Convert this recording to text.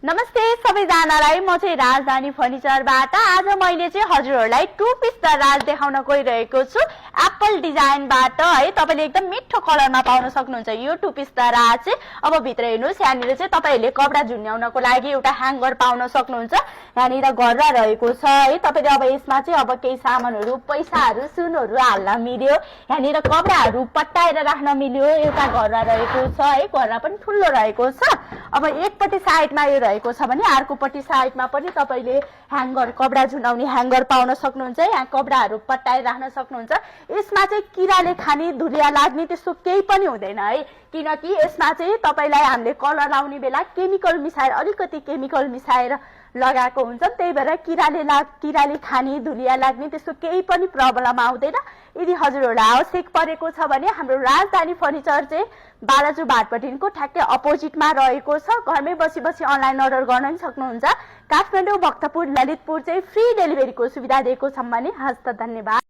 नमस्ते सबैजनालाई, म चाहिँ राजधानी फर्निचरबाट आज मैले चाहिँ हजुरहरूलाई टु पिस दराज देखाउन गइरहेको छु एप्पल डिजाइनबाट है। तपाईले एकदम मिठो कलरमा पाउन सक्नुहुन्छ यो टु पिस दराज चाहिँ। अब भित्र हेर्नुस्, यहाँनिर चाहिँ तपाईहरुले कपडा झुन्ड्याउनको लागि एउटा ह्याङ्गर पाउन सक्नुहुन्छ। यहाँनिर गर्रा रहेको छ है। तपाईले अब यसमा चाहिँ अब केही सामानहरु, पैसाहरु, सुनहरु हाल्न मिल्यो। यहाँनिर कपडाहरु पट्टाएर राख्न मिल्यो। एउटा गर्रा रहेको छ है, गर्रा पनि ठुलो रहेको छ। अब एकपट्टि साइडमा यो रहेको छ भने अर्कोपट्टि साइडमा पनि तपाईले ह्याङ्गर, कपडा झुन्डाउने ह्याङ्गर पाउन सक्नुहुन्छ। यहाँ कपडाहरु पट्टाएर राख्न सक्नुहुन्छ। यसमा चाहिँ किराले खाने, धुलिया लाग्ने त्यस्तो केही पनि हुँदैन है, किनकि यसमा चाहिँ तपाईलाई हामीले कलर लाउने बेला केमिकल मिसाएर, अलिकति केमिकल मिसाएर लगाएको हुन्छ। त्यही भएर किराले खाने, धुलिया लाग्ने त्यस्तो केही पनि प्रब्लम आउँदैन। यदि हजुरहरूलाई आवश्यक परेको छ भने हाम्रो राजधानी फर्निचर चाहिँ बालाजु भाटपटिनको ठ्याक्कै अपोजिटमा रहेको छ। घरमै बसी बसी अनलाइन अर्डर गर्न पनि सक्नुहुन्छ। काठमाडौँ, भक्तपुर, ललितपुर चाहिँ फ्री डेलिभरीको सुविधा दिएको छौं भने। हस्त, धन्यवाद।